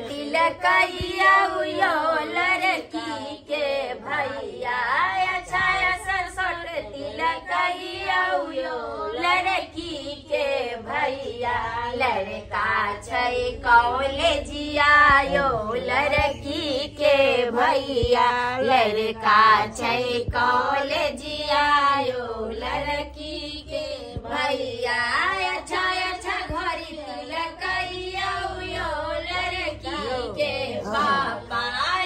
तिलकैया यो लड़की के भैया अच्छा अच्छा शर्ट तिलकैया यो लड़की के भैया लड़का छै कॉलेजिया यो लड़की के भैया लड़का छै कॉलेजिया यो लड़की के भैया अच्छा अच्छा घड़ी तिलकैया यो लड़की के पापा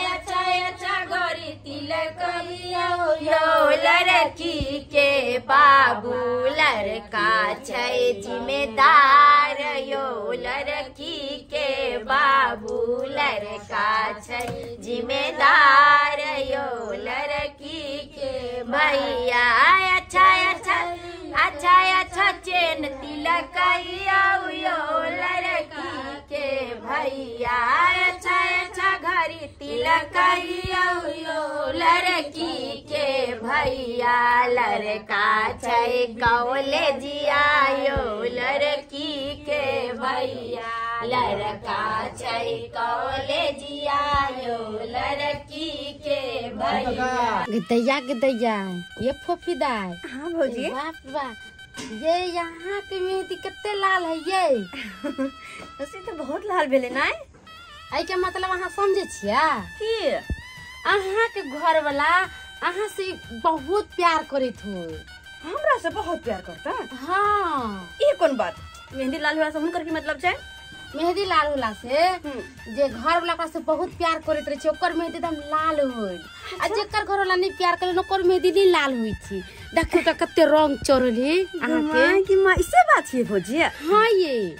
अच्छा अच्छा घड़ी तिलकैया यो लड़की के बाबू लड़का छै जिम्मेदार यो लड़की के बाबू लड़का छै जिम्मेदार यो लड़की के भैया अच्छा अच्छा अच्छा अच्छा चेन तिलकैया यो लड़की के भैया अच्छा अच्छा घड़ी तिलकैया यो लड़की के भैया लड़का छै कॉलेजिया यो लड़की के भैया लड़का छै कॉलेजिया यो लड़की के भैया। दैया के दैया ये फोफी दाई। हाँ भौजी। वाह वाह, ये यहाँ के मेहंदी कितने लाल है ये। वैसे तो बहुत लाल भेले ना। एहि के मतलब अहाँ समझे छियै की अहाँ के घर वाला अहाँ से बहुत प्यार करैत हो। हमरा से बहुत प्यार करता? हाँ। ई कोन बात, मेहंदी लाल होला से हुनकर की मतलब छै? मेहंदी लाल होला से जे घर वाला ओकरा से बहुत प्यार करैत रहे छै ओकर मेहंदी एकदम लाल होय। आ जेकर घर वाला नहीं प्यार करे ओकर मेहंदी नहीं लाल होय छै। देखियौ त कते रंग चढ़ल है अहाँ के। की मां इसे बात छै भौजी? हाँ ये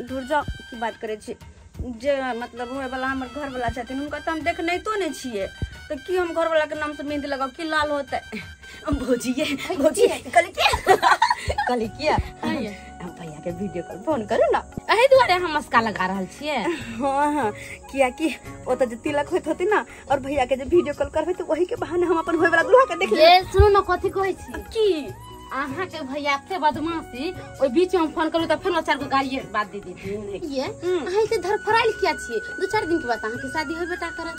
दूर जाओ की बात करे छी। जे मतलब होय वाला हमर घर वाला छथिन हुनका त हम देखने तो नहीं छियै, तो की हम घर वाला के नाम से मेहंदी लगाओ की लाल होते? भौजी ये भौजी कल की कल किया हम भैया के वीडियो कॉल फोन करू ना, एहि दुआरे हम मस्का लगा रहल छियै। हाँ हाँ, किया कि ओत जे तिलक होइत होते ना और भैया के जे वीडियो कॉल करबे तो वही के बहाने हम अपन होय वाला दूल्हा के देख लेब। ये सुनू ना कथी कहै छी की अहाँ के भैया के बदमाशी, ओहि बीच में हम फोन करू त फेर चार गो गाली बात दे देती। ये अहाँ के धरफराइल किया छियै? दू चार दिन के बाद अहाँ के शादी होय बेटा करत।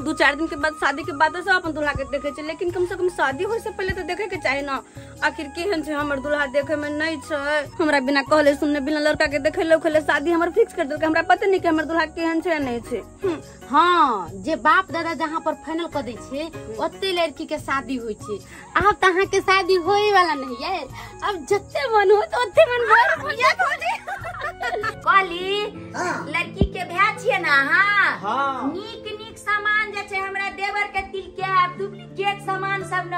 दू चार दिन के बाद शादी के बाद सब अपन दूल्हा के देखे छै, लेकिन कम से कम शादी होय से पहले तो देखे के चाही ना। आखिर केहन छै हमर दूल्हा, देखे में नहीं छै। हमरा बिना कहले सुनने बिना लड़का के देखे ले शादी हमर फिक्स कर देलकै। हमरा पते नहीं कि हमर दूल्हा केहन छै नहीं छै। हाँ, जे बाप दादा जहाँ पर फाइनल कर दै छै ओते लड़की के शादी होय छै। आब त अहाँ के शादी होय वाला नहीं है, अब जते मन हो ओते मन भर। कहली लड़की के भाय छियै ना अहाँ? नीक नीक सामान जे छै हमरा देवर के तिलके आब डुप्लीकेट सामान सब न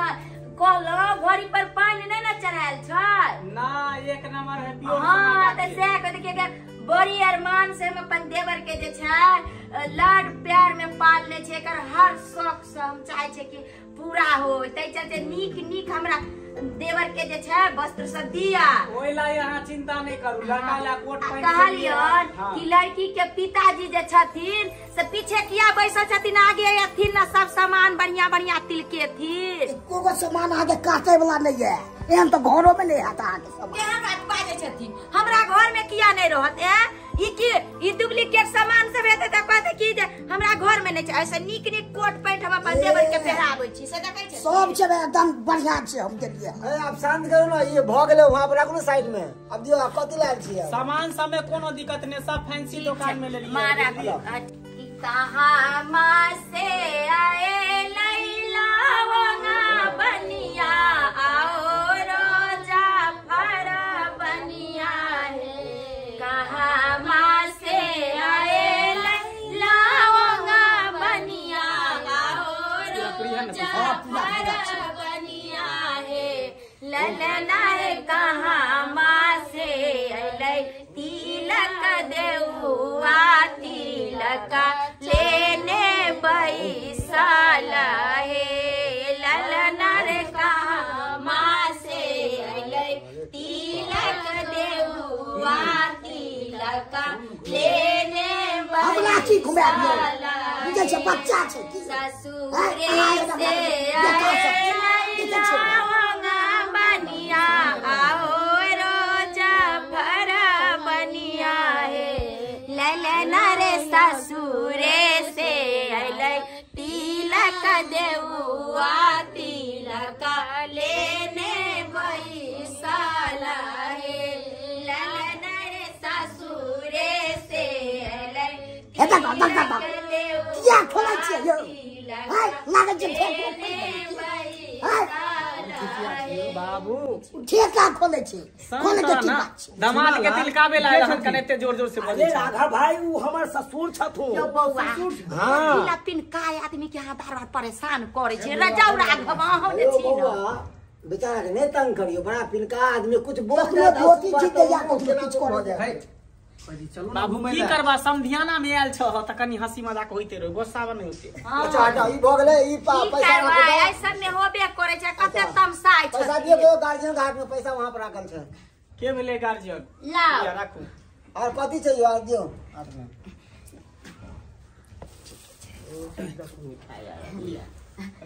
कहलो घड़ी पर पानी नहीं ना चढ़ायल छै ना, एक नंबर है प्योर। हाँ त से कह देखिए बड़ी अरमान से हम अपन देवर के जे छै लाड प्यार में पालने छै। एकर हर शौक से हम चाहे छै कि पूरा हो, तै चलते नीक नीक हमरा देवर के जे छै वस्त्र सब दिया। ओइला यहाँ चिंता नहीं करू, लड़का ला कोट पैंट कहलियन कि लड़की के पिताजी जे छथिन से पीछे किया बैसल छथिन, आगे अथिन ना सब सामान बढ़िया बढ़िया तिलकेथिन। एको गो सामान आगे काटे वाला नहीं है, एहन तो घरो में नहीं आता आगे सामान। केहन बात बाजै छथिन, हमरा घर में किया नहीं रहत? ए ई की ई डुप्लीकेट सामान सब हेतै त कहतै कि जे हमरा घर में नहीं छै। ऐसे नीक नीक कोट पैंट हम अपन देवर के पहिराबै छी से देखै छै सब छै एकदम बढ़िया छै हम देलियै। ए आप शांत करू ना, ये भ गेलै वहां पर राखू ना साइड में। अब दियो कथि लायल छी? सामान सब में कोनो दिक्कत नहीं, सब फैंसी दुकान में लेलियै। मारा कि कहां मां से आए लैला वंगा बनिया आओ रोजा फर बनिया है, कहां मां से आए लैला वंगा बनिया आओ रोजा फर बनिया है, ललना है कहां मां से अलै तिलक देउआ तिलक लेने बैसल हे, ललना रे कहां मां से अलै तिलक देउआ तिलक लेने हमरा की घुमा दियौ, बुझै छै बच्चा छै की ससुरे से आए बनिया आओ रोजा भरा बनिया है, ललना रे ससुरे से अइलै तिलक देउआ तिलक लेने बैसल हे ललन रे ससुरे से अइलै हे देख देख देख किया खोलै छियै यौ हाय लागै छै बाबू ठेका खोलै छै खोलै के की बात छै दमाद के तिलकाबे ला रहन कने एते जोर जोर से बजै अरे राघव भाई उ हमर ससुर छथु यौ बौआ हां तिला पिनकाय आदमी के अहाँ बार बार परेशान करै छै रजाउ राघव अहाँ ने छी न बेचारा के नहीं तंग करियो बड़ा पिनका आदमी कुछ बोल तखने धोती छी दैया कुछ कर जाए बाबू की करबा समधियाना में आयल छ त कनी हंसी मजाक होइते रहो गोस्सा नहीं होते। अच्छा हटाओ ई भ गेलै ई पैसा राखू ऐ सब में होबे करे छै कते तमसाय छै पैसा दियो तो गार्जियन के हाथ में पैसा वहां पर राखल छै के भेलै गार्जियन लाओ राखू और कथि चाहिए और दियो हाथ में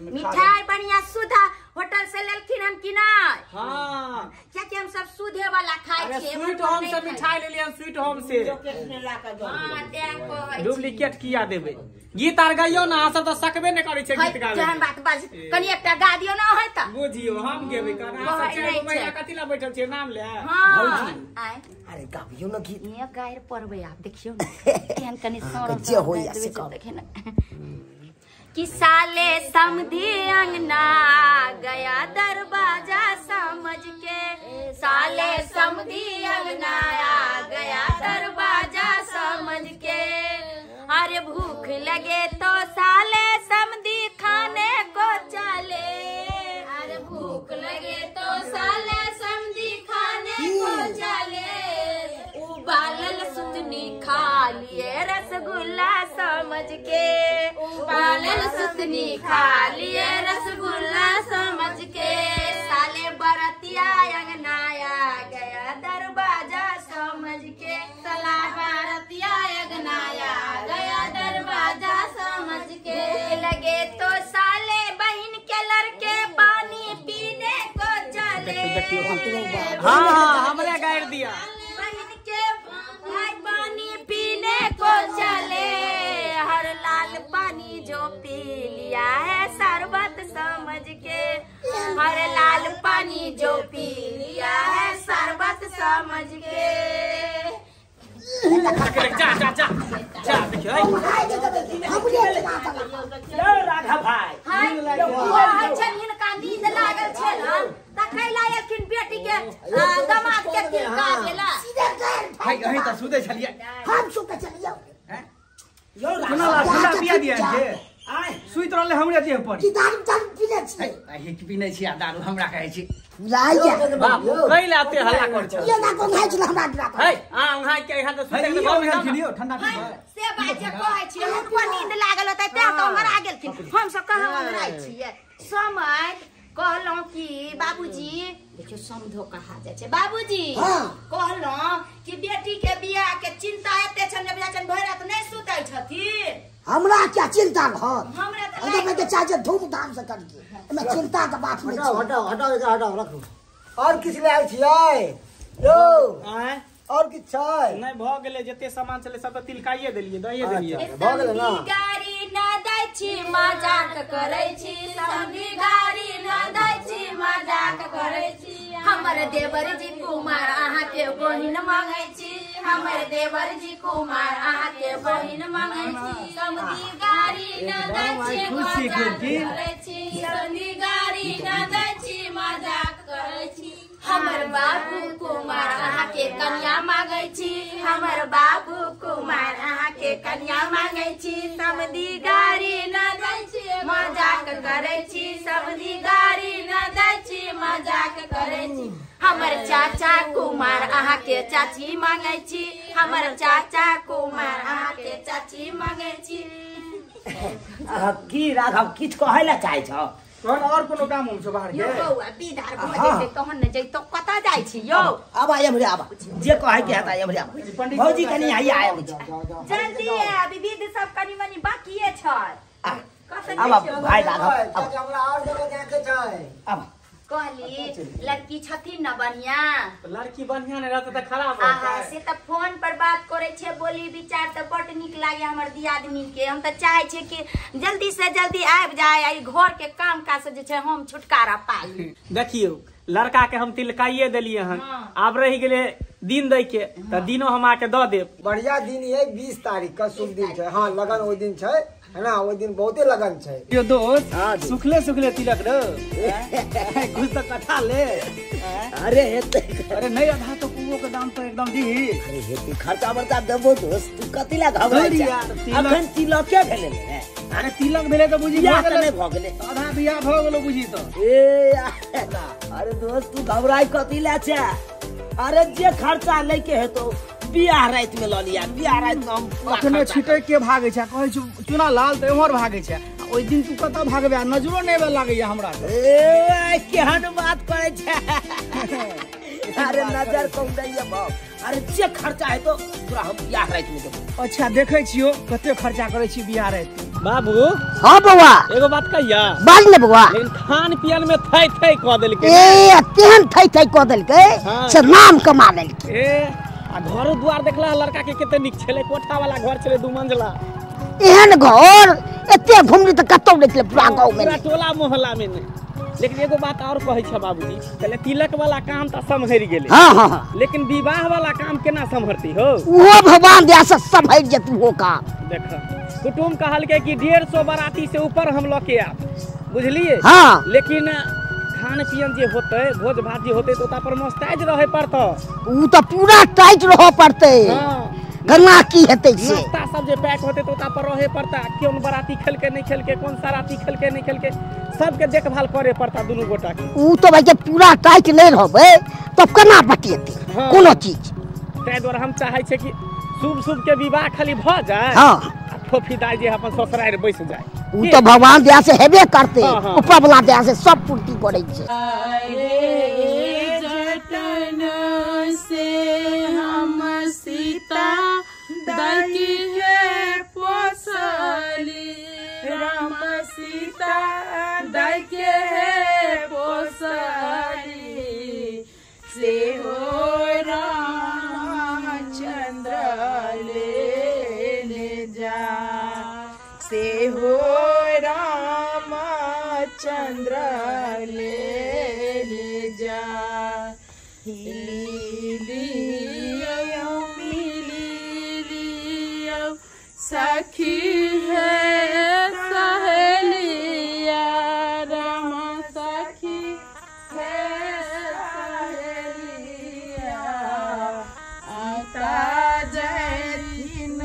मिठाई बढ़िया सुधा होटल से लेलखिन हन कि नहीं? हां कियाकि हम सब सुधे वाला खाइ छियै। स्वीट होम से मिठाई ले लियन स्वीट होम से। हां तें कहै डुप्लीकेट किया देबै गीत आर गाइयो ना अहाँ सब त सकबे नै करै छै गीत गाबै। केहन बात बाज कनी एकटा गा दियो ना होय त बुझियो हम गेबै कना अहाँ सब चारि गो महिला कथि ला बैठल छियै नाम ले। हां आय अरे गाबियो ना गीत ये गायर पड़बै आप देखियो ना केहन कनी सौरभ जे होइया से कहब। देखे ना कि साले समधी अंगना गया दरवाजा समझ के साले समधी अंगना गया दरवाजा समझ के अरे भूख लगे तो साले समधी खाने को चले अरे भूख लगे तो साले समधी खाने को चले उबालल सुतनी खा लिए रसगुल्ला समझ के उबालल सुतनी खा लिए रसगुल्ला समझ के साले बरतिया अंगनाया गया दरवाजा समझ के साला बरतिया अंगनाया गया दरवाजा समझ के लगे तो साले बहन के लड़के पानी पीने को चले। हाँ हमरे गाइड दिया बहन के भाई पानी पीने को चले हर लाल पानी जो पी लिया है शरबत समझ के हर लाल पानी जो पी लिया है शरबत समझ के। जा जा जा जा देखियो राघव भाई हिनका नींद लागल छै ना तखै लायलखिन बेटी के दमाद के तिलका देला हाय अहीं त सुतै छलियै हम सुतै छलियै यो ठंडा पिया दिया के आय सुति रहले हमरे देह पर की दारू दारू पीने छियै अहीं की पीने छी आ दारू हमरा कहै छी लाइया बाबू कैला एते हल्ला कर छ ये ना कोन खाइ छल हमरा गिरा है आ उहां के यहाँ त सुतै के घर में लियो ठंडा पीबै से बात जे कहै छी हुनको नींद लागल होतै तें त मरा गेलखिन हम सब कहाँ मराइ छियै समय कहलौं कि बाबूजी देखियो समधो कहा जाइ छै बाबूजी कहलौं कि बेटी के बियाह के चिंता एते छन जे बियाह छन भरि रात नहि सुतै छथिन। हमरा क्या चिंता रहत हमरा त एमे के चाहे धूमधाम से करिए एमे चिंता के बात नहीं हटाओ हटाओ हटाओ एकरा हटाओ रखू और किछ ले आयल छियै यौ आय और किछ छै नहीं भ गेलै जते सामान छलै सब त तिलकाइए देलियै दइए देलियै भ गेलै ना गाड़ी न दै छी मजाक करै छी समधी गाड़ी न दै छी मजाक करै छी हमर देवर जी कुमार अहाँ के बहिन मांगै छी हमर देवर जी कुमार अहाँ के बहिन मांगै छी समधी गाड़ी न दै छी मजाक करै छी समधी गाड़ी न दै छी मजाक करै छी हमर बाबू कुमार अहाँ के कन्या मांगै छी हमर बाबू कुमार अहाँ के कन्या मांगै छी समधी गाड़ी न दै छी मजाक करै छी समधी गाड़ी न दै छी मजाक करै छी हमर चाचा कुमार अहाँ के चाची मांगै छी हमर चाचा कुमार अहाँ के चाची मांगै छी। की राघव किछ कहै ला चाहै छ तहन और कोनो काम हम छ बाहर के यौ बौआ बिधार भ जेतै तहन ने जैतो कतऽ जाइ छी यौ आब आय हमरे आब जे कहै के हेतै हमरे आब भौजी कनी आइ आय जल्दी अभी विध सब कनी मनी बाकीए छै आब भाई राघव अब हमरा और जगह जाके छै आब कहली लड़की छथिन न बढ़िया। लड़की बढ़िया नहीं रहते त खराब रहते। से त फोन पर बात करे छे, बोली विचार त बड नीक लागे हमर दियादनी के। हम त चाहे छे कि जल्दी से जल्दी आबि जाए आ घर के काम काज से जे छे हम छुटकारा पाली। देखियो लड़का के हम तिलकाइए देलिए हन, आब रहि गेले दिन दै के, त दिनो हम आके the देब। बढ़िया दिन ये 20 तारीख का शुभ दिन छै। हां लगन ओइ दिन छै है ना, ओइ दिन बहुते लगन छै। यो दोस्त सुखले सुखले तिलक रो कुछ तो कथा ले। अरे हेते, अरे नहीं आधा तो कुओ के दाम तो एकदम दी। अरे हेते खर्चा बर्चा देबो दोस्त, तू कथि ला घबराइ छै? अखन तिलके भेले ने। अरे तिलक भेले त बुझी बियाह त नहीं भ गेले, आधा बियाह भ गेलो बुझी तो। ए अरे दोस्त तू घबराइ कथि ला छै? अरे जे खर्चा लेके हेतो बियाह रात में ल लिया, बियाह रात में हम अखने छिटक के भागे छै, कहै छै चुना लाल त एम्हर भागे छै, ओइ दिन तू कतऽ भागबे? नजरो नै आबे लागैया हमरा। ए केहन बात करै छै? अरे नजर कम दैया बाप। अरे जे खर्चा हेतो तोरा हम बियाह रात में देबो। अच्छा देखै छियो कते खर्चा करै छी बियाह रात में। बाबू। हां बौआ एगो बात कहिया? बाज ने बौआ। लेकिन खान पियन में थै थै क देलकै। ए तेहन थै थै क देलकै से नाम कमा लेलकै। ए आ घरो द्वार देखला लड़का के कते नीक छले, कोठा वाला घर छले, दू मंजिला। एहन घर एते घुमली त कतौ नै छले पूरा गांव में, पूरा टोला मोहल्ला में नहीं। लेकिन एगो बात और कहै छै बाबूजी, पहले तिलक वाला काम त सम्हरि गेलै। हां हां हां। लेकिन विवाह वाला काम केना सम्हरती हो? उहो भगवान दया से सम्हरि जेतै उहो काम। देख कुटुम कहलकै कि 150 बाराती से ऊपर हम लके आब, बुझलिए? हाँ। लेकिन खान पियन जे होते, भोज भात जे होते, तो ओता पर मस्ताज रहे पड़तो। उ त पूरा टाइट रह पड़ते। हां। गन्ना की हेतै से नाश्ता सब जे पैक होते तो ओता पर रहे पड़ता। कौन बाराती खेलके नहीं खेलके, कौन साराती खेलके नहीं खेलके, सबके देखभाल करे पड़ता दुनू गोटा के। उ तो भाई के पूरा टाइट नहीं रहबे तब केना बटिएते कोनो चीज। तै द्वारा हम चाहे छे कि शुभ शुभ के विवाह खाली भ जाए। हां। फोफी दाई जे अपन ससुराल बैस जाए। उ तो भगवान दया से हेबे करते, ऊपर वाला दया से सब पूर्ति करे छे। अरे जतन से हम सीता दाई के पोसली, राम सीता दाई के पोसली, से हो राम चंद्र ले जा, से हो राम चंद्र ले ले जा। लियो मिली लियो सखी है सहेलिया, राम सखी है सहेलिया, आता जयथिन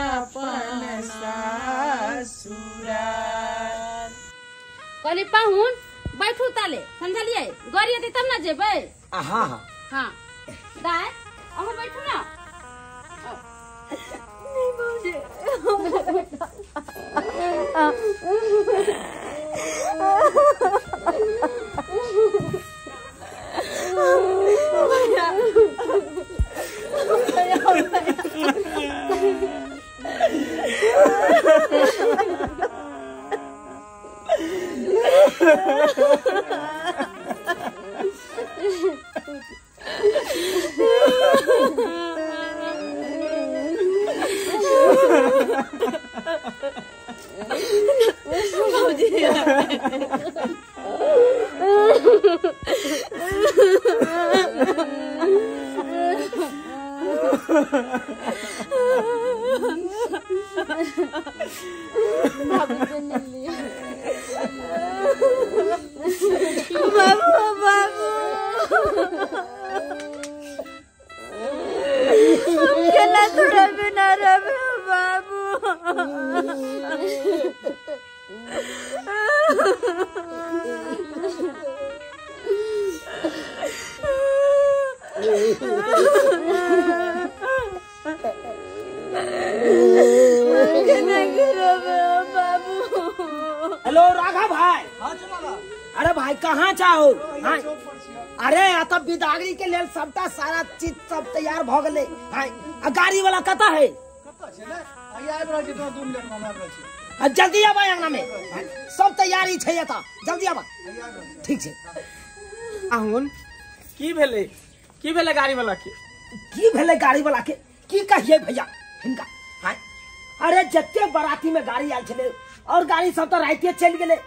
अपन सासुरा। कहली पाहुन बैठू ताले, समझलिए? गाड़ी एतै तब ना जेबै। हां हां हां दाय अहाँ बैठू ना। नहीं भौजी हेलो राघव भाई। अरे भाई कहाँ चाहो? अरे अतः बिदागरी के लेल सबटा सारा चीज सब तैयार भ गेलै। आ गाड़ी वाला कतऽ है? जल्दी आबा अंगना में, सब तैयारी छै एतऽ, जल्दी आबा। ठीक छै। आहुन की भेलै, की भेलै गाड़ी वाला के? की भेलै गाड़ी वाला के की कहिए भैया हिनका। हाँ अरे जते बराती में गाड़ी आयल छलै और गाड़ी सब तो राइते चलि गेलै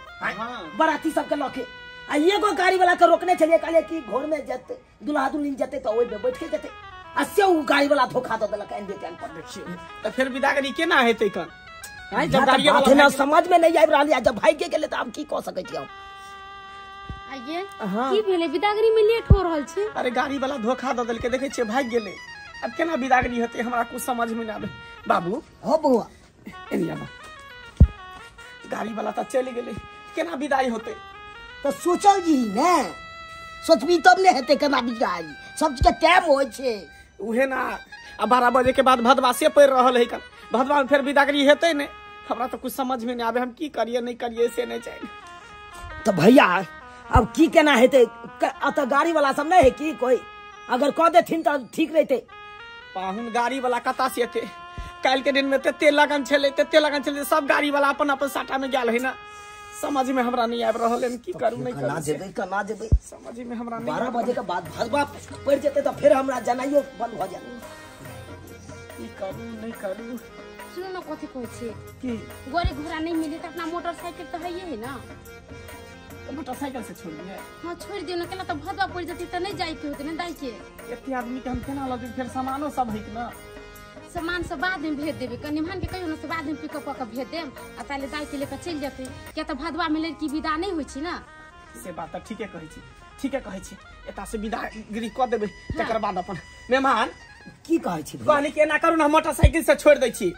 बराती सबके लऽ के, आ एगो गाड़ी वाला के रोकने छलियै, कहलियै कि घोर में जते दुल्हा दुल्हिन जते तो ओहि में बैठ के जते, आ से उ गाड़ी वाला धोखा दऽ देलक एनबे टाइम पर। देखियौ तऽ फेर विदागरी केना हेतै कन? आँय जब गाड़ी वाला ना समझ में नहीं आबि रहल, जब भागि गेलै तऽ आब की कऽ सकै छी हम? आइए की भेलै, विदागरी में लेट हो रहल छै। अरे गाड़ी वाला धोखा दऽ देलकै, देखै छियै भागि गेलै, अब केना विदागरी हेतै हमरा कुछ समझ में ना आबे। बाबू हो बौआ एनी आबा, गाड़ी वाला तऽ चलि गेलै, केना विदाई होतै? तऽ सोचल जी ने, सोचबी तब ने हेतै केना विदाई, सब चीज के टाइम होइ छै। उहे ना, आ 12 बजे के बाद भदवा से पड़ि रहल है कन, भदवा में फेर विदागरी हेतै ने, हमरा तऽ कुछ समझ में नहीं आबे, हम की करिए नहीं करिए से नहीं चाहिए। तो भैया अब की केना हेतै? अतः गाड़ी वाला सब नहीं है की कोई? अगर कह देथिन तऽ ठीक रहते। पाहुन गाड़ी वाला कता से एते, काल्हि के दिन में तते लगन छलै, तते लगन छलै, सब गाड़ी वाला अपन अपन साटा में गेल है ना। समझ में हमरा नहीं आबि रहल है की करू नहीं करू, जेबै केना जेबै समझ में हमरा नहीं। 12 बजे के बाद भदवा पड़ि जेतै तऽ फेर हमरा जनाइयो बंद भऽ जायत, की करू नहीं करू। सुनू ना कथी कहै छी की गाड़ी घोड़ा नहीं मिले तऽ अपना मोटरसाइकिल तऽ है है ना, मोटरसाइकिल से छोड़ दिए? हाँ छोड़ दियो ना, केना तऽ भदवा पड़ि जेतै तऽ नहीं जाय के होतै ना दाइ के। एते आदमी के हम केना लऽ जेबै, फेर सामानो सब है ना? सामान सब बाद में भेज देबै, कनि मेहमान के कहियो ना से बाद में पिकअप कऽ के भेज देब, आ ताले दाइ के लेके चलि जेतै, किया तऽ भदवा में लड़की विदा नहीं होइ छै ना। से बात तऽ ठीके कहै छी, ठीके कहै छी, एता से विदागिरी कऽ देबै तकर बाद अपन मेहमान। की कहै छी? कहली कि एना करू ना, मोटरसाइकिल से छोड़ दै छी।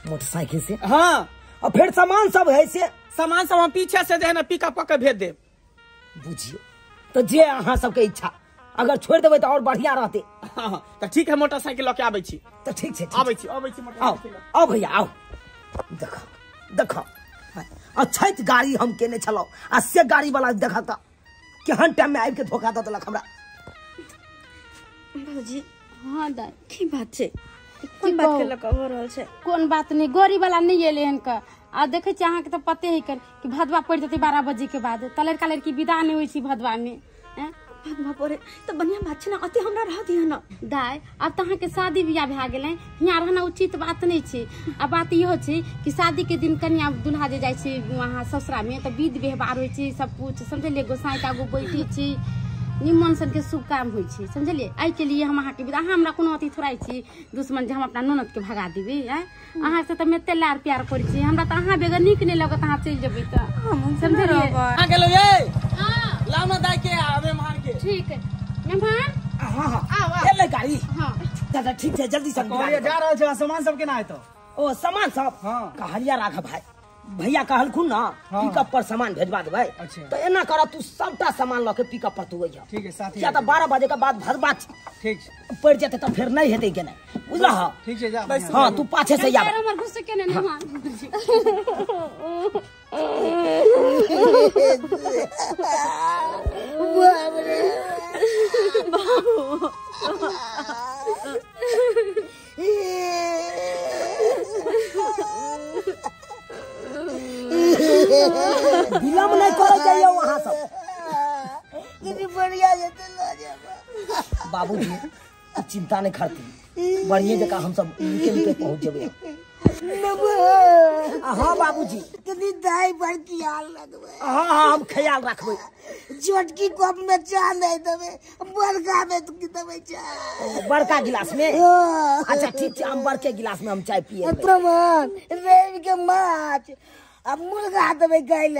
मोटरसाइकिल से? हाँ। और फिर सामान सब है से? सामान सब हम पीछे से जे है ना पिकअप कऽ के भेज देब। बुझियो तो जे अहाँ सबके इच्छा, अगर छोड़ देबै तऽ और बढ़िया रहते। हाँ तऽ ठीक है, मोटरसाइकिल लऽ के आबै छी। तऽ ठीक छै, आबै छी, आबै छी मोटरसाइकिल। आओ भैया आओ, देखो देखो अछैत गाड़ी हम केने छलहुँ, आ से गाड़ी वाला देखा तऽ केहन टाइम में आबि के धोखा दऽ देलक हमरा। भौजी हाँ दाइ की बात छै, कोन बात के लऽ कऽ भऽ रहल छै? कोन बात नहीं, गाड़ी वाला नहीं एलै हन का, आ देखै छी अहाँके तऽ पते है कर कि भदवा पड़ि जेतै 12 बजे के बाद, तऽ लड़का लड़की विदा नहीं होइ छै भदवा में। भदवा पड़े तऽ बढ़िया बात छै ना, अते हमरा रह दिअ ना। दाइ आब तऽ अहाँके शादी बियाह भए गेलै, हियाँ रहना उचित बात नहीं छै। आ बात इहो छै कि शादी के दिन कनिया दुल्हा जे जाइ छै वहाँ ससुरा में तऽ विध व्यवहार होइ छै सब कुछ, समझलियै? गोसाई के आगू बैठै छै, निमन सन के शुभ काम होइ छै, समझलियै? एहिके लिए हम अहाँके विदा, अहाँ हमरा कोनो अथी थोड़ा छी दुश्मन जे हम अपना ननद के भगा देबै? आँय अहाँ से तऽ हम एते लाड़ प्यार करै छी, हमरा तऽ अहाँ बेगर नीक नहि लगत, अहाँ चलि जेबै तऽ, समझलियै? अहाँ गेलहुँ यै? लाउ ना दाइ के आ मेहमान के। ठीक है मेहमान, हाँ हाँ आओ एलै गाड़ी। हाँ दादा ठीक छै, जल्दी से जा रहल छै। सामान सब केना हेतौ? ओ सामान सब? हाँ कहलिया राघव भाई, भैया कहलखुन ना पिकअप पर सामान भेजवा देबै, तो एना कर तू सबटा सामान लऽ के पिकअप पर तू अइह। ठीक है साथी, किया तऽ 12 बजे के बाद भदवा ठीक पड़ि जेतै तऽ फेर नहीं हेतै गेनाइ, बुझलह? ठीक छै जा। हाँ तू पाछे से आब। हमर घुस के ने मेहमान। बाबू विलम्ब नहीं करे जाइयो वहाँ सब। बढ़िया जेतै बाबूजी चिंता नहीं करती, बढ़िया जगह हम सब निके निके पहुँच जेबै। हाँ बाबूजी कनी दाई पर ख्याल रखबै। हाँ हाँ हम ख्याल रखबै। छोटकी कप में चाय नहीं देबै, बड़का में देबै चाय। बड़का गिलास में? अच्छा ठीक छै, हम बड़के गिलास में हम चाय पिए। रवि के माछ आ मुर्गा देबै खाय।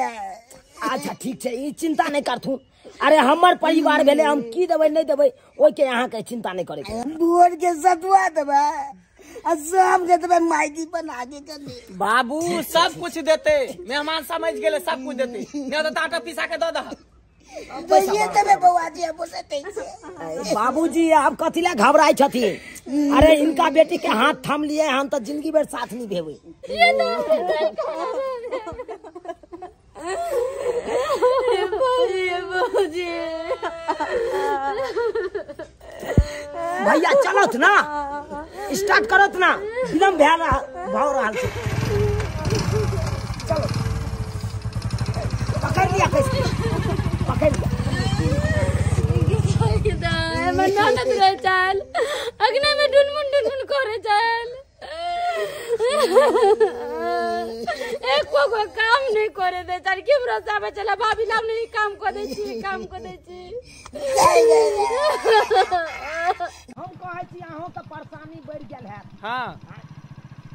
अच्छा ठीक छै, ई चिंता नहीं करथुन। अरे हमर परिवार भेलै, हम की देबै नहीं देबै ओहि के अहाँ के चिंता नहीं करे। भोर के सतुआ देबै आ शाम के देबै मैगी बना के कनी। बाबू सब कुछ देते, मेहमान समझ गेलै, सब कुछ देते, नहीं तो आटा पिसा के दऽ दह। बाबूजी आप कथी ला घबराई छथिन? अरे इनका बेटी के हाथ थाम लिए हम तो जिंदगी भर साथ नहीं भेबै। भैया चलत ना, स्टार्ट करत ना, विलम्ब भए रहा छै। चलो पकड़ लिया, कैसे पकड़ लिया। हमर ननद रहे चल अग्नि में डुनमुन डुनमुन करे चल एको गो काम नहीं करे दे चल केमरो से आबे चला भाभी लाम नहीं काम कर दे छी काम कर दे छी। हम कहै छी अहों के परेशानी बढ़ि गेल है। हां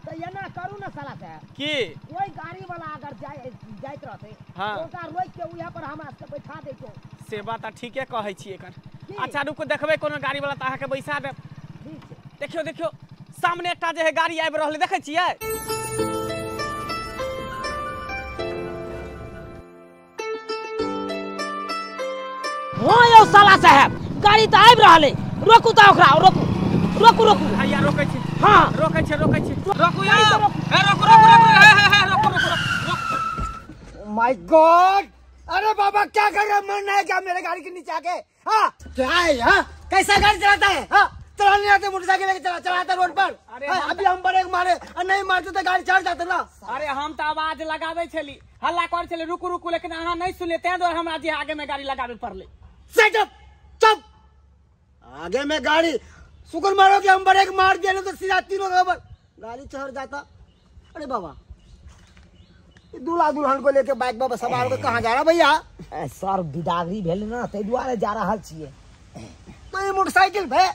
त एना करू ना साला साहब की कोई गाड़ी वाला अगर जाय जाइत रहते हाँ। ओकरा रोक के उहा पर हमरा के बैठा देतो। से बात ठीके कहै छी एकर। अच्छा रुको देखबै कोनो गाड़ी वाला त अहाँ के बैसा देब। ठीक छै। देखियो देखियो सामने एकटा जे है गाड़ी आबि रहल देखै छियै। हां यौ साला साहब गाड़ी त आबि रहल है, रोकू त ओकरा रोकू रोकू रोकू। भैया रोकै छी। हां रोकै छी रोकै छी रोकू यौ ए रोकू रोकू रोकू हे हे हे रोकू रोकू रोकू। My God, अरे बाबा क्या कर रहा है, मरना है क्या मेरे गाड़ी के नीचे आके? हाँ क्या है हाँ? कैसा गाड़ी चलाता है? हाँ चलाने नहीं आते, मोटरसाइकिल लेके चला चलाता रोड पर। अरे अभी हम ब्रेक मारे और नहीं मारते तो गाड़ी चढ़ जाते ना। अरे हम तो आवाज लगावे छली हल्ला कर छली रुकू रुकू, लेकिन अहाँ नहीं सुनले तें दुआरे हमरा जे आगे में गाड़ी लगावे पड़ले। सेट अप चुप, आगे में गाड़ी शुक्र मारो कि हम ब्रेक मार दिए तो सीधा तीनों गाड़ी चढ़ जाता। अरे बाबा दूल्हा दुल्हन को लेके बाइक बाबा सवार होकर कहाँ जा रहा भैया? सर बिदागरी भेल ना ताहि दुआरे जा रहल छियै। तो ये मोटरसाइकिल भे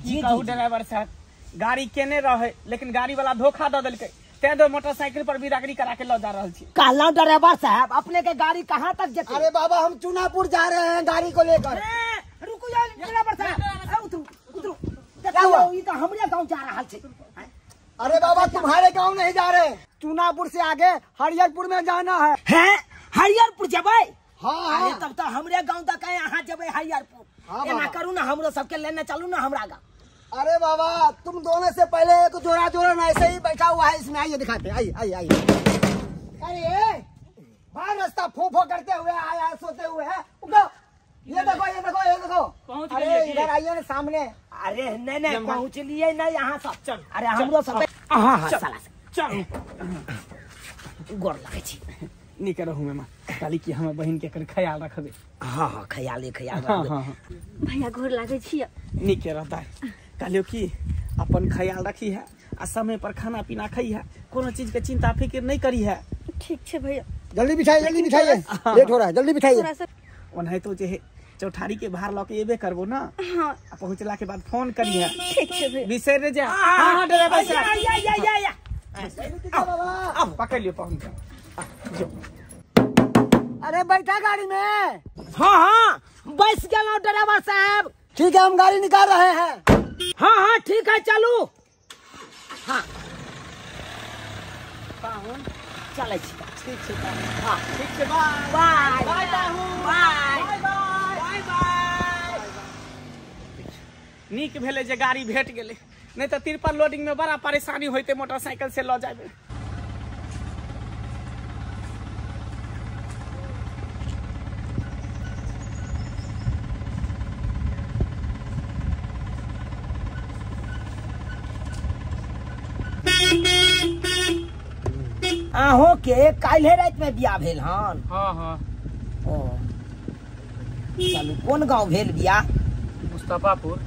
जी कहू ड्राइवर साहब गाड़ी केने रहे लेकिन गाड़ी वाला धोखा दऽ देलकै तें दो मोटरसाइकिल पर बिदागरी करा के लऽ जा रहल छी। कहलहुँ ड्राइवर साहब अपने के गाड़ी कहाँ तक जेतै? अरे बाबा हम चुनापुर जा रहे हैं गाड़ी को लेकर। रुकू जाओ ड्राइवर साहब, उतरू उतरू। देखियौ ई तऽ हमरे गाँव जा रहल छै। अरे बाबा तुम्हारे गांव नहीं जा रहे, चुनापुर से आगे हरिहरपुर में जाना है। हैं हरिहरपुर जबै? हाँ। अरे तब तो हमरे गांव तक है, यहाँ जबै हरिहरपुर। हाँ एना करू ना हमरो सबके लेने चलू ना हमरा गांव। अरे बाबा तुम दोनों से पहले एक जोड़ा जोड़ा ऐसे ही बैठा हुआ है इसमें, आइए दिखाते आइए आइए आइए। अरे बाहर रास्ता फो फो करते हुए आया सोते हुए है। ये देखो ये देखो ये देखो, अरे इधर आइए ना सामने। अरे नहीं नहीं पहुँच लिए नहीं यहाँ सब। चल अरे हमरो सब हाँ हाँ साला चल गोर लगे छी। नीक रहू मेमा, काली की हमर बहिन के ख्याल रखबे। हाँ हाँ ख्याले ख्याल रखबे। हाँ, हाँ। भैया गोर लागे छी। नीके रहता कहलियो कि अपन ख्याल रखी है आ समय पर खाना पीना खाई है, कोनो चीज के चिंता फिक्र नहीं करी है। ठीक छै भैया। जल्दी बिठाइए जल्दी बिठाइए, लेट हो रहा है, जल्दी बिठाइए। ओनाहितो जे है चौठारी के भार लऽ के एबे करबो ना। हाँ। आ पहुंचला के बाद फोन करिहे। ठीक छै भैया। बिसरि नहि जा। हाँ हाँ ड्राइवर साहब। या या या या आओ पकड़ लियो पहुंच जो। अरे बैठा गाड़ी में। हाँ हाँ बैस गेलहुँ ड्राइवर साहब। ठीक है हम गाड़ी निकाल रहे हैं। हाँ हाँ ठीक है चलू। हाँ चलै छी। ठीक छै। हाँ ठीक छै बाय बाय बाय पाहुन बाय बाय बाय। नीक भेलै जे गाड़ी भेट गेलै, नहीं तो तिरपल लोडिंग में बड़ा परेशानी होते मोटरसाइकिल से लऽ जाबे। अहों के काल्हे राति में बियाह भेल हन? हाँ हाँ। ओ चलू कोन गांव भेल बियाह? मुस्तफापुर।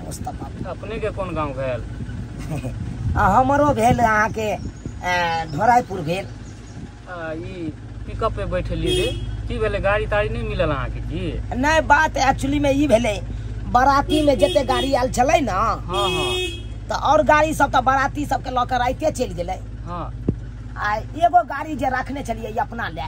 मुस्तफापुर। अपने के कोन गांव भेल? हमरो भेल अहाँ के ढोराईपुर भेल। ई पिकअप पे बैठली रे की भेलै, गाड़ी ताड़ी नहीं मिलल अहाँ के की? नहीं बात एक्चुअली में ई भेलै बाराती में जते गाड़ी आयल छलै ना। हाँ हाँ। तो और गाड़ी सब तो बाराती सबके लऽ के राइते चलि गेलै। हाँ। आ एगो गाड़ी जे रखने छलियै अपना ले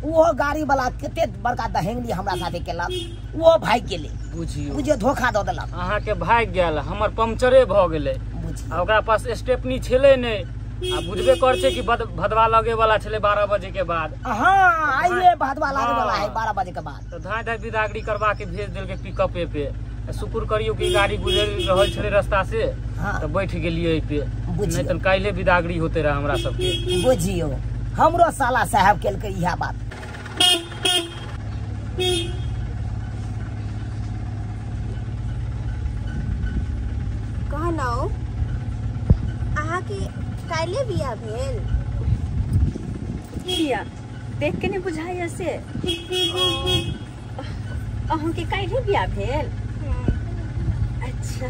ओहो गाड़ी वाला कते बड़का दहेंगली हमरा साथे केलक, ओहो भागि गेलै। बुझियौ बुझियौ धोखा दऽ देलक। अहाँ के भागि गेल, हमर पंक्चरे भऽ गेलै। बुझियौ आ ओकरा पास स्टेपनी छलै नहि, आ बुझबे कर छै कि भदवा लगे वाला छलै 12 बजे के बाद। हाँ आइए भदवा लागे वाला है 12 बजे के बाद। तो धाय धाय बिदागरी करवा के भेज देलकै पिकअपे पे। शुक्र करियो कि गाड़ी गुजर रहल छलै रास्ता से। हाँ। तो बैठ गेलियै एहि पे, नहीं तो काल्हे बिदागरी होते रहे हमरा सबके। बुझियौ हमरो साला साहब केलकै इएह बात। कहलहुँ अहाँके काल्हे बियाह भेल? किया देख के नहीं बुझाइया से? अहूँ के काल्हि बियाह भेल? अच्छा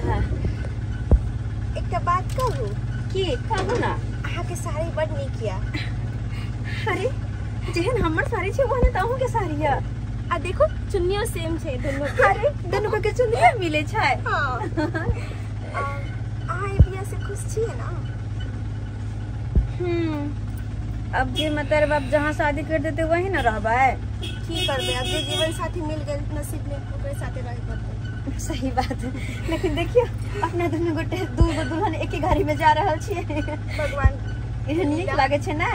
एकटा बात कहू? की कहू ना। अहाँके साड़ी बड नीक यऽ। अरे जेहन हमर साड़ी छै ओहने तऽ अहूँ के साड़ी यऽ। आ देखो चुन्नियो सेम छै दुनू के। अरे दुनू के चुन्नियो मिले छै। हाँ। अहाँ ई बियाह से खुश छियै ना? अब जे मतलब अब जहाँ शादी कर देते वही ना रहबै। की करबै अब जे जीवन साथी मिल गेल नसीब में ओकरे साथे रहे पड़तै। सही बात है, लेकिन देखियो अपना दुनू गोटे दू गो दुल्हन एक ही गाड़ी में जा रहल छियै। भगवान एहन नीक लागे छै ना।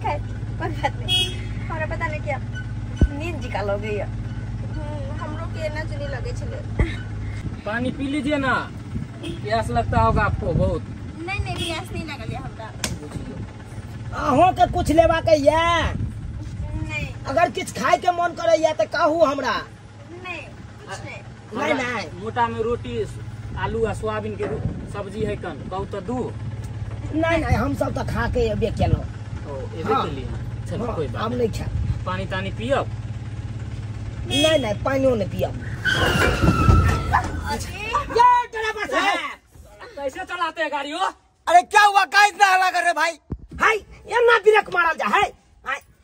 खैर कोई बात नहीं, हमरा पता नहीं क्या नींद जिका लगैया। हमरो के एना चुनी लगे छले। पानी पी लीजिए ना, प्यास लगता होगा आपको बहुत। नहीं नहीं प्यास नहीं लगल है हमरा। अहों के कुछ लेवा के या? नहीं। अगर किछ खाए के मन करे या त कहू हमरा। नहीं कुछ नहीं। नहीं नहीं मोटा में रोटी आलू आ सोयाबीन के सब्जी है कन कहू त दू। नहीं नहीं हम सब त खा के एबे केलो। ओ एबे केली। चलो कोई बात हम नहीं खा। पानी तानी पियब? नहीं नहीं पानियो नहीं पियब। ये ड्राइवर साहब कैसे चलाते हैं गाड़ी हो? अरे क्या हुआ, का इतना हल्ला कर रहे भाई? हाय एना ब्रेक मारल जा है,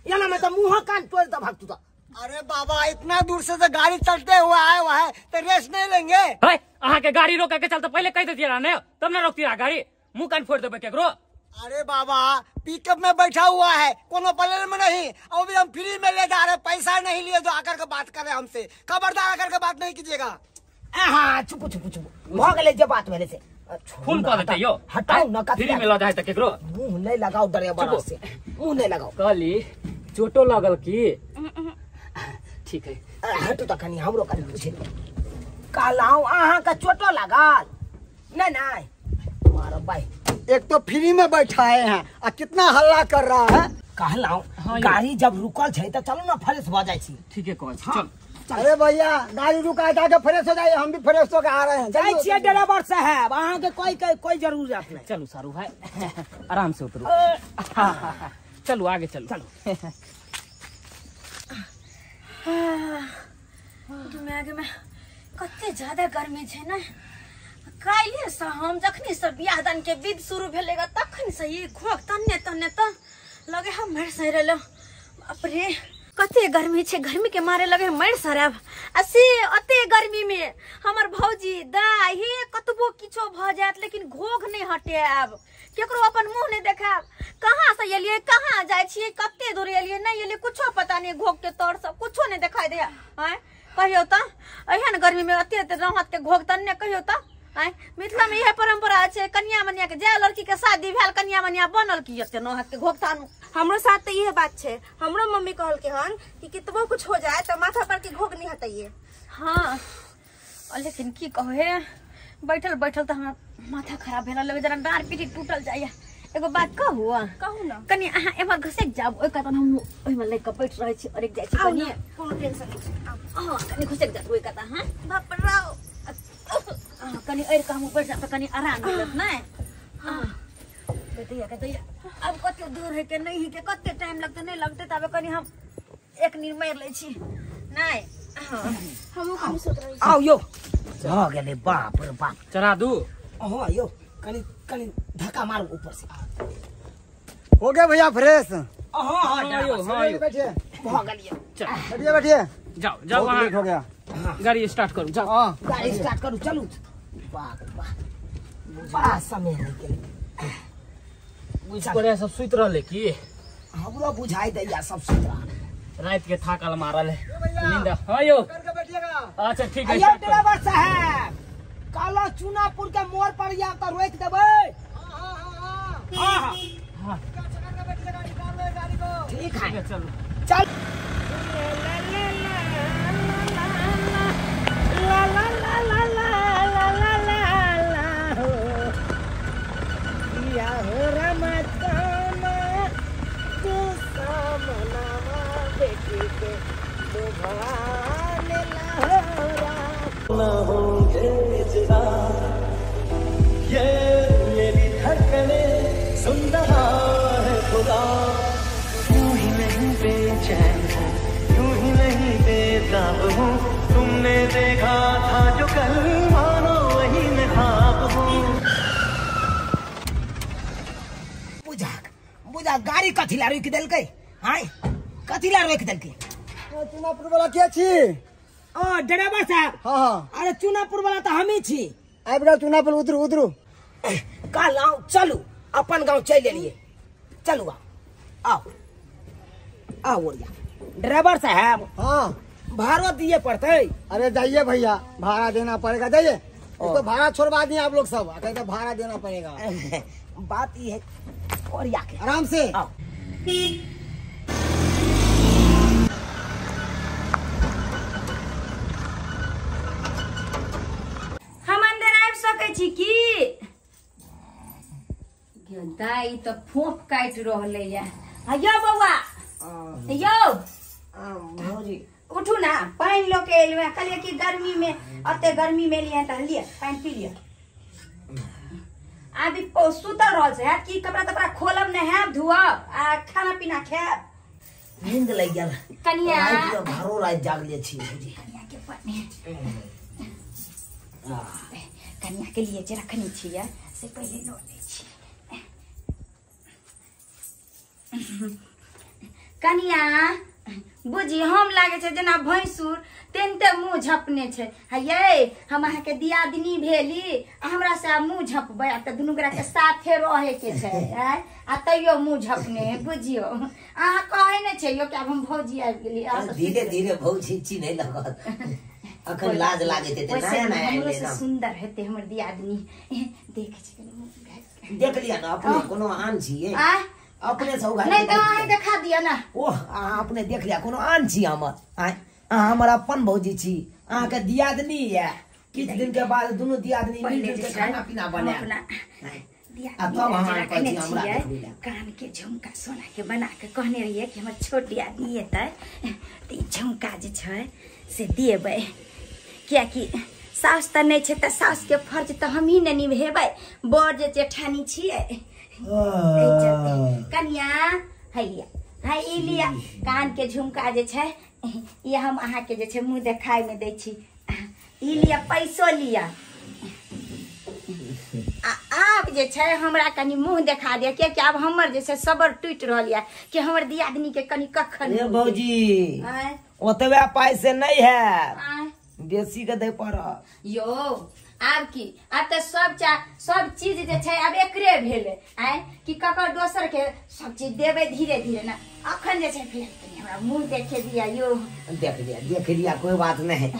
एना में तो मुंह कान तोड़ दे भागतू तो। अरे बाबा इतना दूर से तो गाड़ी चलते हुए आए हुआ है तो रेस्ट नहीं लेंगे? है अहाँ के गाड़ी रोके के चलते पहले कह देती रहा ने तब ना रोकती रहा गाड़ी, मुंह कान फोड़ देबे केकरो। अरे बाबा पिकअप में बैठा हुआ है, कोनो प्लेन में नहीं, और भी हम फ्री में ले जा रहे, पैसा नहीं लिए जो आकर के बात कर रहे हमसे। खबरदार आकर के बात नहीं कीजिएगा। हाँ चुप चुप चुप भ गेलै जे बात भेलै से फोन कर देते यो। हटाओ न फ्री में ल जाए त केकरो। मुंह नहीं लगाओ ड्राइवर से, मुंह नहीं लगाओ। कहली चोटो लगल की? ठीक है हटू त कनी हमरो कनी पूछे। कहलाऊ अहाँ का चोटो लागल? नहीं नहीं मारो भाई। एक तो फ्री में बैठाए हैं आ कितना हल्ला कर रहा है। कहलाऊ गाड़ी जब रुकल छै त चलू ना फ्रेश भ जाइ छी। ठीक है कहै छी चल। अरे भैया गाड़ी रुका जाके फ्रेश हो जाइए, हम भी फ्रेश होकर आ रहे हैं। जाइ छियै ड्राइवर साहब, अहाँ के कोई कोई जरूरत नहीं। चलू सारू भाई आराम से उतरू। चलू आगे चलू चलू। आगे में कते ज्यादा गर्मी छै ने। काल्हि से हम जखनी से बियाह दान के विध शुरू भेलै तखन से ई घोघ तन्ने तन्ने त लगे हम मरि सहि रहल। बाप रे कते गर्मी छै, गर्मी के मारे लगे मरि सराब। आ से अते गर्मी में हमर भौजी दाइ हे कतबो किछो भ जायत लेकिन घोघ नहीं हटायब, केकरो अपन मुंह नहीं देखायब। कहाँ से एलियै कहाँ जाइ छियै कते दूर एलियै नहीं एलियै कुछो पता नहीं, घोघ के तर सब कुछो नहीं देखाई दे। आँय कहियो त एहन गर्मी में अते अते रहत के घोघ तन्ने कहियो त। आँय मिथिला में इहे परंपरा छै, कन्या मनिया के जाय लड़की के शादी भेल कन्या मनिया बनल की एते नहत के घोघ तानू। हमरो साथ तो इहे बात छै, हमरो मम्मी कहल के हन कि कितबो कुछ हो जाए त माथा पर के घोघ नहीं हटैये। हाँ लेकिन की कहू हे बैठल बैठल त हमरा माथा खराब भेल लगे, जरा डाँर पीठी टूटल जाइए। एगो बात कहू? कहू ना। कनी अहाँ एम्हर घसकि जाब ओहि कात हम ओहिमे लग के बैठ रहै छी और जाइ छी कनी। कोनो टेंशन नहीं छै। हां कनी घसकि जाब ओहि कात। हां बाप रे कनी अड़ि के हम बैठ जाब त कनी आराम मिलत नै। हां बेटिया के दैया अब कते दूर है के नहीं है के कते टाइम लगते नहीं लगते तब कनी हम एक नींद मारि लै छी नै। हमहूँ कनी सोच रहल छी। आउ यो भ गेलै बाप रे बाप। चढ़ा दू? हां यो कनी कनी धक्का मारू ऊपर से। हो गया भैया फ्रेश? हां हां यो हां यो बैठिए। भ गेलिए चल बैठिए बैठिए जाओ जाओ वहां हो गया। गाड़ी स्टार्ट करू जाओ। हां गाड़ी स्टार्ट करू चलू। बाप बाप बड़ा समय नहीं गेलै। बुझ पड़े सब सुति रहले की? हमरो बुझाई दैया सब सुति रहल। रात के थाकल मारल है नींद। हां यो करके बैठिएगा। अच्छा ठीक है। यो ड्राइवर साहब काला चुनापुर के मोड़ पर या त रोक देबै। हां हां हां हां हां करके बैठिएगा, निकाल ले गाड़ी को। ठीक है चलो चल। ला ला ला ला ला ला ला ला ला हो या हो रमताना तू सामनावा बेटी के दुभाने लाहौरा ना होंगे जुदा ये मेरी धड़कने सुन रहा है खुदा। यूं ही नहीं बेचैन हूँ, यूं ही नहीं बेताब। बुझा गाड़ी कथी ला रोकि देलकै आय कथी ला रोकि देलकै चुनापुर वाला के छी ओ ड्राइवर साहब हां हां अरे चुनापुर वाला त हमही छी आबि गेल चुनापुर उतरू उतरू काल आओ चलू अपन गांव चलि एलियै चलू आओ आओ आओ ओरिया ड्राइवर साहब हां भाड़ो दिए पड़तै अरे जाइए भैया भाड़ा देना पड़ेगा जाइए तो भाड़ा छोड़वा दिए आप लोग सब कहते भाड़ा देना पड़ेगा बात ये है और या के आराम से आओ हम अंदर आबि सकै छी की दाई तो फोफ काटि रहलै या यो बौआ यो भौजी उठू ना पानि लऽ के एलहुँ हेँ कहलियै कि गर्मी में एते गर्मी में एलियै तऽ लिअ पानि पी लिअ आब सुतल रहल छै हैत कि कपड़ा तपड़ा खोलब नहि हैब धोअब आ खाना पीना खायब नींद लागि गेल कनिया भरो राति जागले छी भौजी कनिया के पानि कनिया के लिए जे रखने छियै से पहिले लऽ लै छी कनिया बुझी हम लागे छै जेना भैंसुर तेनते मुँह झपने छै हे हम अहाँके दियादनी भेली आ हमरा से आब मुँह झपबै आ तऽ दुनू गोरा के साथे रहे के छै आ तैयो मुँह झपने बुझियौ अहाँ कहै नहि छै यौ कि आब हम भौजी आबि गेली धीरे धीरे भौजी चिन्है लगत अखन लाज लागैत हेतै नया नया हमरो से सुन्दर हेतै हमर दियादनी देखै छी कनि मुँह देख लिअ ने अपने कोनो आन छियै अपने से उघार नहीं तो अहाँ देखा दिया ना ओह अहाँ अपने देख लिया कोनो आन छी हमर आय अहाँ हमर अपन भौजी छी अहाँ के दियादनी ये किछ दिन के बाद दुनू दियादनी मिल के खाना पीना बनायब कान के झुमका सोना के बना के कहने रहियै कि हमर छोट दियादनी एतै तऽ ई झुमका जे छै से देबै कियाकि साउस तऽ नहि छै तऽ साउस के फर्ज तऽ हमही ने निभेबै बड़ जे जेठानी छियै कनिया हैया है ई लिया कान के झुमका जे छै ई हम अहाँ के जे छै मुँह देखाय में दै छी ई लिया पैसो लिया आ आब जे छै हमरा कनि मुँह देखा दिया कियाकि आब हमर जे छै सबर टूटि रहल यऽ कि हमर दियादनी के कनि कखन भौजी ओतबे पाइ से नहीं है बेसी के दे पड़त यो आब की आब तऽ सब चीज जे छै आब एकरे भेलै आँय कि ककर दोसर के सब चीज देबै धीरे धीरे ना अखन जे छै फिलहाल कनि हमरा मुँह देखे दिया यो देख लिया कोई बात नहीं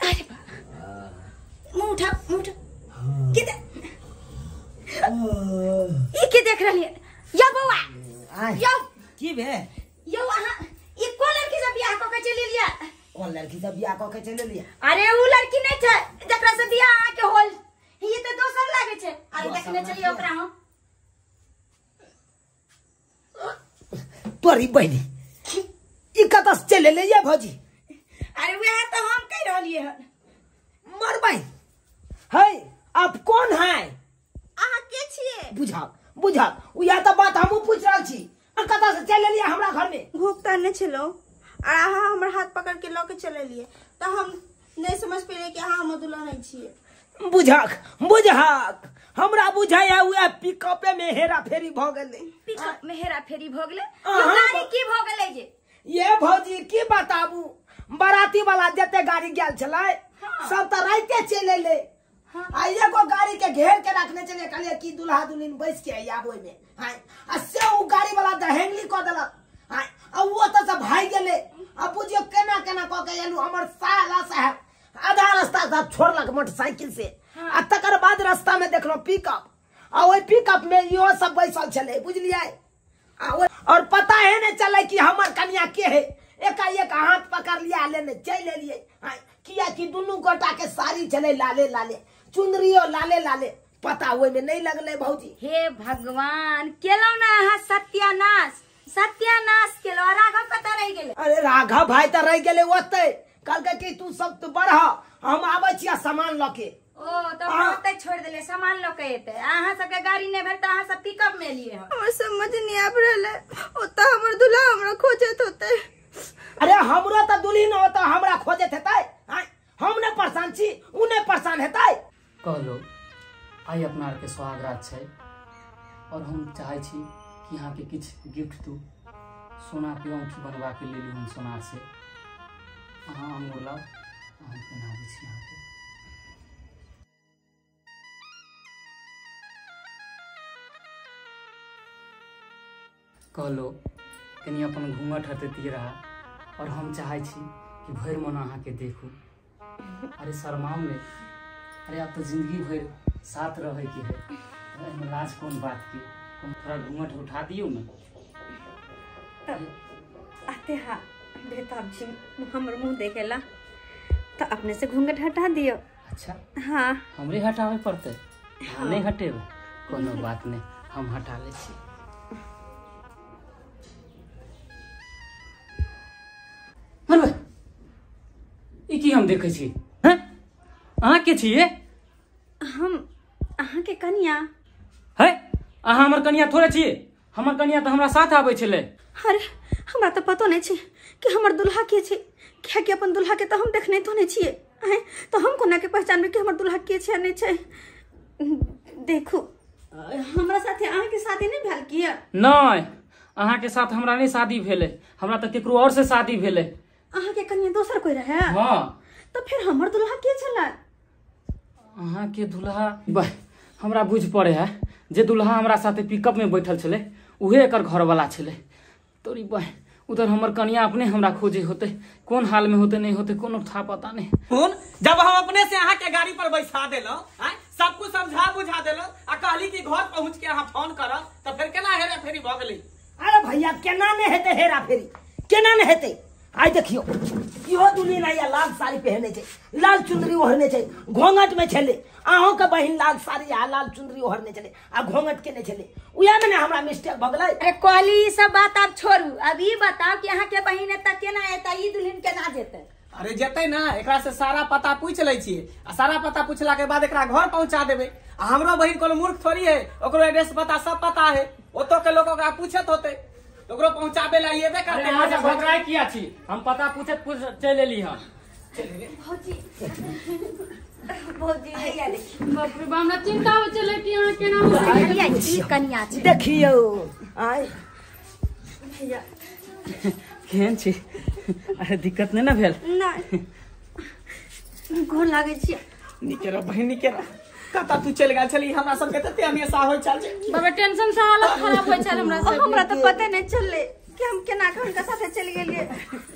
अरे बा मुँह उठा मुँह उठा के ई के देख रहलियै यो बौआ यो की भेल यो अहाँ ई कोन लड़की से बियाह कऽ के चलि एलियै कोन लड़की से बियाह कऽ के चलि एलियै अरे उ लड़की नहीं छै जकरा से बियाह अहाँ के होल ई तऽ दोसर लागे छै अरे देखने चलिए ओकरा हम तोरी बहिनी ई कतऽ से चलि एलियै भौजी अरे वएह तऽ हम कहि रहलियै हन मरबै है आप कौन है अहाँ के छियै बुझाओ बुझाओ उएह तऽ बात हमहूँ पूछि रहल छी कतऽ से चलि एलियै हमरा घर में भूख तऽ नहि छलौ और अहाँ हमर हाथ पकड़ के लऽ के चलि एलियै तऽ हम नहीं समझ पेलियै कि अहाँ हमर दुल्हा नहीं छियै बुझक बुझक हमरा बुझाया उएह पिकअपे में हेरा फेरी भऽ गेलै पिकअप में हेरा फेरी भऽ गेलै गाड़ी की भऽ गेलै जे ये भौजी की बताबू बाराती वाला जते गाड़ी गेल छलै सब तऽ राइते चलि एलै आ एगो गाड़ी के घेर के रखने छलियै कहलियै कि दुल्हा दुल्हिन बैस के आब ओहिमे आ से उ गाड़ी वाला दहेंगली कऽ देलक आ उ ओतऽ से भागि गेलै आ बुझियौ केना केना कऽ के एलहुँ हमर साला साहेब आधा रास्ता साहब छोड़लक मोटरसाइकिल से आ तकर बाद रास्ता में देखलहुँ पिकअप आ ओहि पिकअप में इहो सब बैसल छलै बुझलियै और पता है नहीं चले कि हमर कनिया के है एकाएक हाथ पकड़ लिया लेने चलि एलियै किया कि दुनू गोटा के साड़ी छलै लाले लाले चुनरियो लाले लाले पता ओहिमे नहीं लगलै भौजी हे भगवान केलहुँ ना अहाँ सत्यानाश सत्यानाश केलहुँ राघव कतऽ रहि गेलै अरे राघव भाई तऽ रहि गेलै ओतै कहलकै कि तू सब तो बढ़ हम आबै छियै सामान लऽ के ओ तऽ ओतै छोड़ि देलियै सामान लऽ के एतै अहाँ सबके गाड़ी नहि भेल तऽ अहाँ सब पिकअप में एलियै हन हमर समझ नहीं आबि रहल है ओतऽ हमर दुल्हा हमरा खोजैत होतै अरे हमरो तऽ दुल्हिन ओतऽ हमरा खोजैत हेतै हम नहि परेशान छी उ नहि परेशान हेतै कहलो आइ अपना आरके सोहागरात छै और हम चाहै छी कि अहाँके किछु गिफ्ट दू। सोना के औंठी बनवा के लेली हम सोनार से। अहाँ अंगूर लाउ, हम पहनाबै छी अहाँके। कहलो कनि अपन घूंघट हटैतियै रहा और हम चाहै छी कि भरि मन अहाँके देखू। अरे शर्माउ नहि, अरे आब तऽ जिंदगी भरि साथ रहै के है, एहिमे लाज कोन बात के। थोड़ा घूंघट उठा दियौ ने। आते हाँ बेताब जी हमर मुँह देखेला तो अपने से घूंघट हटा दियो। अच्छा हाँ हमरे हटावे पड़तै? हाँ। नहीं हटेबै कोनो बात नहीं, हम हटा लै छी। ई की हम देखै छी? हैं अहाँ के छियै? हम अहाँ के कनिया। है अहाँ हमर कनिया थोड़े छियै, हमर कनिया तऽ हमरा साथ आबै छलै। अरे हमरा तऽ पतो नहि छै कि हमर दुल्हा के छै, कियाकि अपन दुल्हा के तऽ हम देखने तो नहि छियै। तो हम कोना के पहचानबै कि हमर दुल्हा के छै नहीं छै? देखू हमरा साथे अहाँ के शादी नहीं भेल किया? नहीं अहाँ के साथ हमरा नहीं शादी भेलै, हमरा तऽ केकरो और से शादी भेलै। अहाँ के कनिया दोसर कोई रहे? हाँ। तो फिर हमर दुल्हा के छला? अहाँ के दुल्हा हमरा बुझ पड़े है जे दुल्हा हमरा साथे पिकअप में बैठल छलै उहे एकर घरवाला छलै। तोरी बह उधर हमर कनिया अपने हमरा खोजे होते, कोन हाल में होते नहीं होते कोनो था पता नहीं। कोन जब हम अपने से अहाँ के गाड़ी पर बैठा देलहुं, सब कुछ समझा बुझा देलहुं आ कहली कि घर पहुंच के अहाँ फोन करब, तो फिर केना हेरा फेरी भऽ गेलै? अरे भैया केना नहीं हेतै हेरा फेरी, केना नहीं हेतै? आइ देखियो इहो दुल्हन आइया लाल साड़ी पहने छै, लाल चुनरी ओढ़ने छै, घोंघट में छलै। अहों के बहिन लाल साड़ी आ लाल चुनरी ओढ़ने छलै आ घोंघट केने छलै, उएह में ने हमरा मिस्टेक भऽ गेलै। अरे कहली ई सब बात आब छोड़ू, अब ई बताओ कि अहाँ के बहिन एतऽ केना एतै, ई दुल्हन केना जेतै? अरे जेतै ना, एकरा से सारा पता पूछ लै छियै आ सारा पता पूछला के बाद एकरा घर पहुंचा देबै। आ हमरो बहिन कोनो मूर्ख थोड़ी है, ओकरो एड्रेस पता सब पता है, ओतौ के लोग ओकरा पूछत होतै, ओकरो पहुंचाबे ला एबे करते। अहाँ सब घबराय किया छी? हम पता पूछत पूछ चलि एली हन। भौजी भौजी हैया देखी, बाप रे बाप हमरा चिंता हो चले कि अहाँ केना हैया ई कनिया छै। देखियौ आइ भैया केहन छी? अरे दिक्कत नहीं ना भेल? नहीं गोर लागै छी। नीके रह बहिन, नीके रह। कतऽ तू चलि गेल छली? हमरा सबके तते हमेशा होइ छल जे बाबा टेंशन से हालत खराब होइ छल हमरा सब। हमरा तऽ पते नहीं चललै कि हम केना के हुनका साथे चलि गेलियै।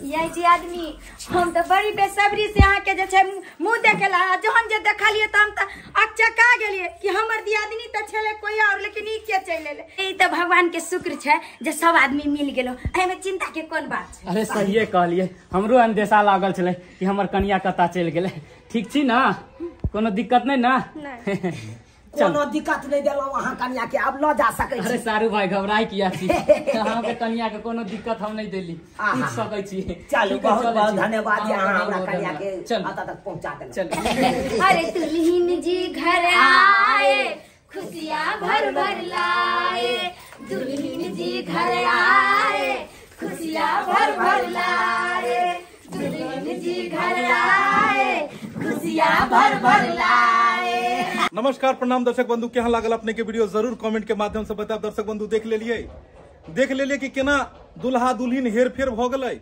यही जी आदमी हम तऽ बड़ी बेसब्री से अहाँ के जे छै मुँह देखेला, जहन जे देखलियै तऽ हम तऽ अकचका गेलियै कि हमर दियादनी तऽ छलै कोई और, लेकिन ई के चलि एलै। ई तऽ भगवान के शुक्र छै जे सब आदमी मिल गेलो, एहिमे चिंता के कोन बात छै। अरे सहिए कहलियै, हमरो अंदेशा लागल छलै कि हमर कनिया कतऽ चलि गेलै। ठीक छी ना? कोनो दिक्कत नहीं ना? कोनो दिक्कत नहीं देलहुं अहाँ कनिया के, अब ल जा सकै छी। अरे सारू भाई घबराय किया छी? अहाँ के कनिया के कोनो दिक्कत हम नहीं देली, पूछ सकै छी। चलू बहुत बहुत धन्यवाद जे अहाँ हमरा कनिया के अतऽ तक पहुंचा देलहुं। अरे दुल्हन जी घर आए खुशियां भर भर लाए, दुल्हन जी घर आए खुशियां भर भर लाए, दुल्हन जी घर आए खुशियां भर भर लाए। नमस्कार प्रणाम दर्शक बंधु, केहन लागल अपने के वीडियो जरूर कमेंट के माध्यम से बताब। दर्शक बंधु देख लेलिए कि केना दुल्हा दुल्हिन हेर फेर भ गेलै,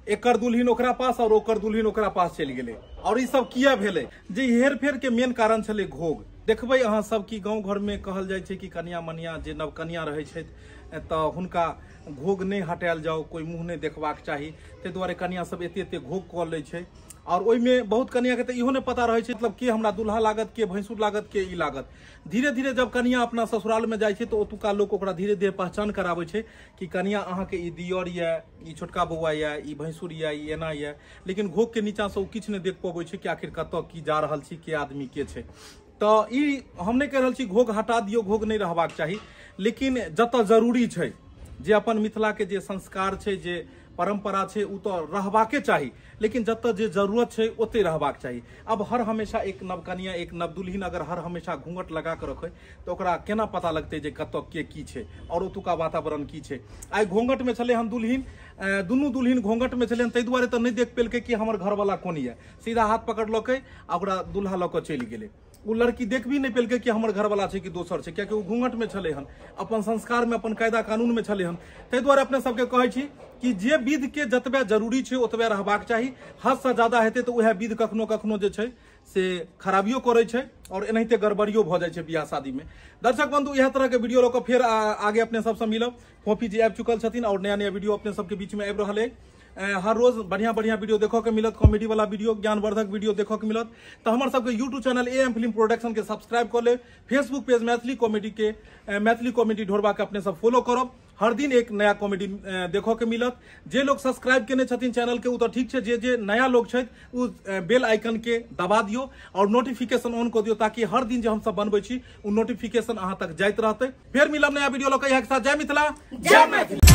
एकर दुल्हिन ओकरा पास और ओकर दुल्हिन ओकरा पास चलि गेलै। और ई सब किया भेलै? जे हेर फेर के मेन कारण छलै घोघ। देखबै अहाँ सब कि गाँव घर में कहल जाइ छै कि कनिया मनिया जे नवकनिया रहै छथि तऽ हुनका घोघ नहि हटायल जाओ, कोई मुँह नहि देखबाक चाही, ताहि दुआरे कनिया सब एते एते घोघ कऽ लै छै। और ओहिमे बहुत कनिया के तऽ इहो नहि पता रहै छै मतलब के हमरा दुल्हा लागत, के भैंसुर लागत, के ई लागत। धीरे धीरे जब कनिया अपना ससुराल में जाइ छै तऽ ओतुका लोक ओकरा धीरे धीरे पहचान कराबै छै कि कनिया अहाँके ई दियर यऽ, ई छोटका बौआ यऽ, ई भैंसुर यऽ, ई एना यऽ। लेकिन घोघ के नीचाँसँ ओ किछु नहि देख पबै छै कि आखिर कतऽ की जा रहल छी, के आदमी के छै। तऽ ई हम नहि कहि रहल छी घोघ हटा दियौ, घोघ नहि रहबाक चाही, लेकिन जतऽ जरूरी छै, जे अपन मिथिला के जे संस्कार छै, जे परंपरा छै, उ तऽ रहबाके चाही, लेकिन जतऽ जे जरूरत छै ओतहि रहबाक चाही। अब हर हमेशा एक नवकनिया एक नवदुल्हिन अगर हर हमेशा घूंघट लगा के रखे तऽ ओकरा केना पता लगतै जे कतऽ के की छै और ओतुका वातावरण की छै। आइ घूंघट में छलै हन दुल्हिन, दुनू दुल्हिन घूंघट में छलै हन, ताहि दुआरे तऽ नहि देख पेलकै कि हमर घरवाला कोन यऽ। सीधा हाथ पकड़लकै आ ओकरा दुल्हा लऽ कऽ चलि गेलै। ओ लड़की देख भी नहीं पेलकै कि हमर घरवाला छै कि दोसर छै, कियाकि ओ घूंघट में छलै हन, अपन संस्कार में अपन कायदा कानून में छलै हन। ताहि दुआरे अपने सबके कहै छी कि जे विध के जतबे जरूरी छै ओतबे रहबाक चाही, हद से ज्यादा हेतै तऽ उएह विध कखनो कखनो जे छै से खराबियो करै छै और एनाहिते गड़बड़ियो भऽ जाइ छै बियाह शादी में। दर्शक बंधु इएह तरह के वीडियो लऽ कऽ फेर आगे अपने सबसँ मिलब। फोफी जी आबि चुकल छथिन और नया नया वीडियो अपने सबके बीच में आबि रहल है। हर रोज बढ़िया बढ़िया वीडियो देखऽ के मिलत, कॉमेडी वाला वीडियो, ज्ञानवर्धक वीडियो देखऽ के मिलत। तो हमर सबके YouTube channel AM film production के सब्सक्राइब कऽ लेब, फेसबुक पेज मैथिली कॉमेडी के मैथिली कॉमेडी ढोरबा के अपने सब फॉलो करब, हर दिन एक नया कॉमेडी देखऽ के मिलत। जे लोग सब्सक्राइब केने छथिन चैनल के उ तऽ ठीक छै, जे जे नया लोग छथि उ बेल आइकन के दबा दियौ और नोटिफिकेशन ऑन कऽ दियौ, ताकि हर दिन जे हमसब बनबै छी उ नोटिफिकेशन अहाँ तक जाइत रहतै। फेर मिलब नया वीडियो लऽ कऽ, इएह के साथ जय मिथिला जय मैथिली।